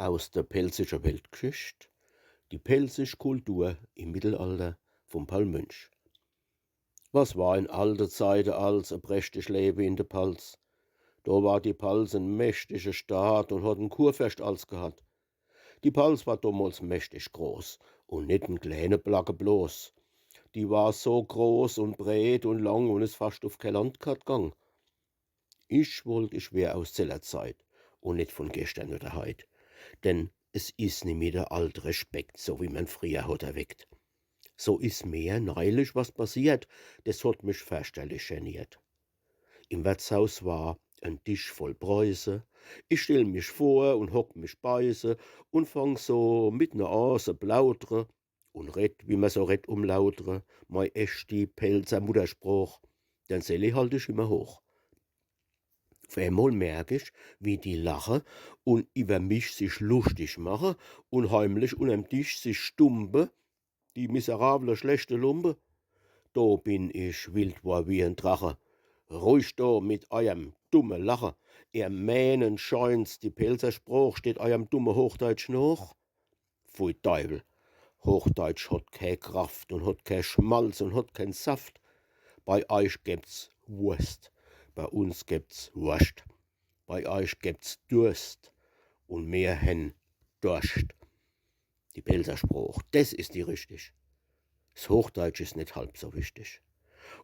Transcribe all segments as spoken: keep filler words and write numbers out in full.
Aus der pälzische Weltgeschicht, die pälzisch Kultur im Mittelalter, vum Paul Münch. Was war in alte Zeite als e prächtig Lewe in de Palz. Do war die Palz en mächtige Staat un hot en Kurferscht als gehat. Die Palz war domols mächtig groß un net en kleene Placke bloß. Die war so groß un breet un lang un is fascht uf kee Landkart gang. Ich wollt, ich wär aus seller Zeit un net vun geschtern oder heit. Denn es is nimmi der alt Respekt, so wie mer'n frieher hot erweckt. So is mer neilich was passiert, des hot mich ferchterlich geniert. Im Wertshaus war en Disch voll Preuße. Ich stell mich vor un hock mich bei se un fang so mit ne an se plaudre un redd, wie mer so redd um Lautre, mei eschti Pälzer Muttersprooch, den Seli halt ich immer hoch. Uf emol merk ich, wie die lache un iwwer mich sich luschtig mache un heimlich unnerm Disch sich stumpe, die miserable, schlechte Lumpe. Do bin ich wild wor wie en Drache. Ruhig do mit eierm dumme Lache. Ehr meenen scheint's, die Pälzer Sprooch steht eierm dumme Hochdeitsch nooch. Pfui Deiwel, Hochdeitsch hot kee Kraft un hot kee Schmalz un hot keen Saft. Bei eich gebt's Wurst, bei uns gebt's Worscht. Bei eich gebt's Durst un mer hen Dorscht. Die Pälzer Sprooch, des is die richtig. S Hochdeitsch is net halb so wichtig.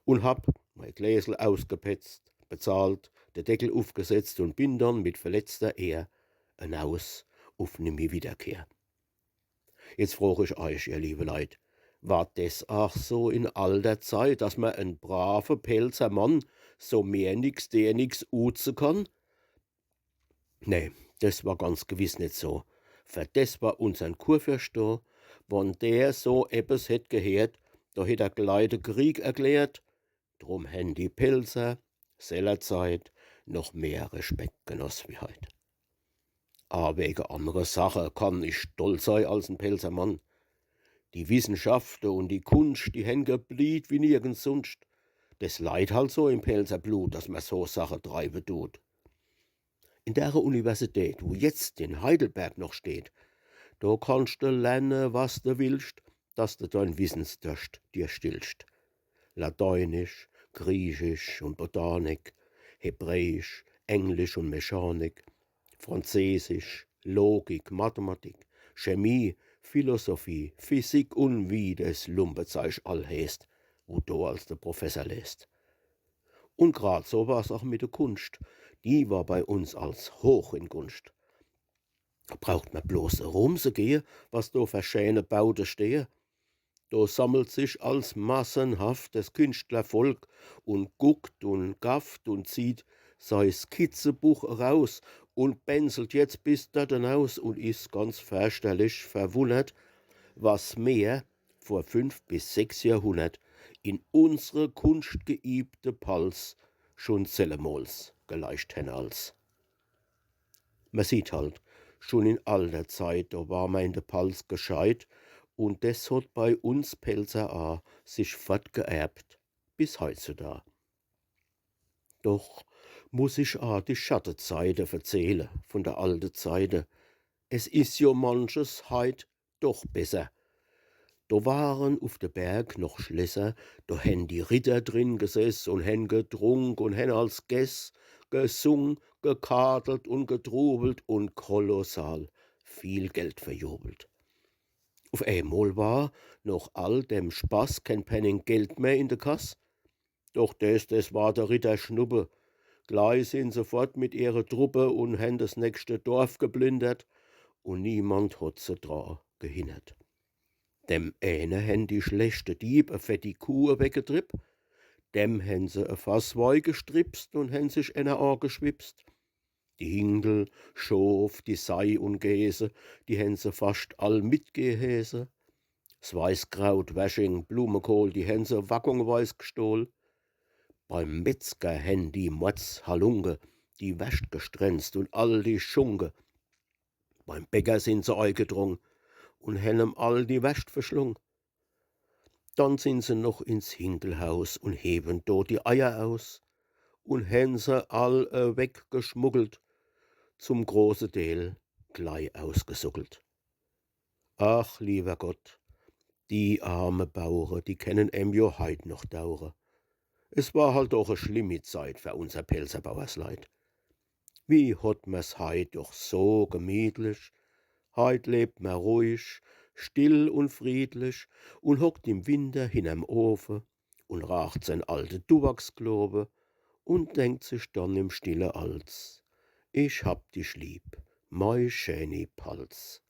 Un hab mei Gläsel ausgepetzt, bezahlt, de Deckel ufgesetzt un bin dann mit verletzter Ehr enaus uf nimmi Wiederkehr. Jetzt frooch ich eich, ihr liewe Leit, war des aach so in alter Zeit, dass mer en brave Pälzer Mann so mer nix, der nix uze kann? Nee, des war ganz gewiss net so. Fer des war unsern Kurferscht do. Wann der so eppes hätt geheert, do hätt er glei de Krieg erklärt. Drum hen die Pälzer sellerzeit noch mehr Respekt genoss wie heit. A wege annere Sache kann ich stolz sei als en Pälzer Mann. Die Wissenschafte un die Kunscht, die hen geblieht wie nirgends sunscht. Des leit halt so im Pälzer Blut, dass mer so Sache treiwe dut. In dere Universität, wo jetzt in Heidelberg noch steht, do kannst de lerne, was de willst, dass de dein Wissensdorscht dir stillst. Lateinisch, Griechisch un Botanik, Hebräisch, Englisch un Mechanik, Franzesisch, Logik, Mathematik, Chemie, Philosophie, Physik un wie des Lumpezeich all heeßt, wo do als de Professer leest. Un grad so war's aach mit de Kunscht. Die war bei uns als hoch in Gunscht. Braucht mer bloß erumzegehe, was do fer scheene Baute stehe. Do sammelt sich als massenhaft des Kinschtlervolk un guckt un gafft un zieht sei Skizzebuch eraus un bänzelt jetzt bis dort enaus un is ganz ferchterlich verwunnert, was mer vor fünf bis sechs Johrhunnert in unsre kunschtgeübte Palz schun sellemols geleischt hen als. Mer sieht halt, schun in alter Zeit, do war mer in de Palz gescheit, un des hot bei uns Pälzer a sich fortgeerbt bis heitzuda. Doch muss ich a die Schattezeite verzähle vun der alte Zeite. Es is jo manches heit doch besser. Do waren uf de Berg noch Schlösser, do hen die Ritter drin gesess un hen getrunk un hen als gess, gesung, gekadelt un getrubelt un kolossal viel Geld verjubelt. Uf emol war noch all dem Spaß keen Penning Geld mehr in de Kass. Doch des, des war de Ritter Schnuppe. Glei sin se fort mit ihre Truppe un hen des nächste Dorf geplündert un niemand hot se dra gehinnert. Dem eene hen die schlechte Dieb e fetti Kuh weggetrieb, dem hen se e Fass Wei gestripst un hen sich enner ageschwipst. Die Hinkel, Schof, die Sei un Gäse, die hen se fascht all mitgeheese. S Weißkraut, Wersching, Blumekohl, die hen se waggonweis gstohl. Beim Metzger hen die Mordshalunke die Wärscht gestrenzt un all die Schunke. Beim Bäcker sin se eigedrung un hen em all die Wärscht verschlung. Dann sin se noch ins Hinkelhaus un hewen do die Eier aus un hen se all eweggeschmuggelt, zum große Deel glei ausgesuckelt. Ach, liewer Gott, die arme Bauere, die kennen em jo heit noch daure. Es war halt doch e schlimmi Zeit fer unser Pälzer Bauersleit. Wie hot mer's heit doch so gemietlich. Heit lebt mer ruhig, still un friedlich un hockt im Winter hinnerm Ofe un raacht sein alte Tuwaksklowe un denkt sich dann im Stille als: „Ich hab dich lieb, mei schäni Palz.“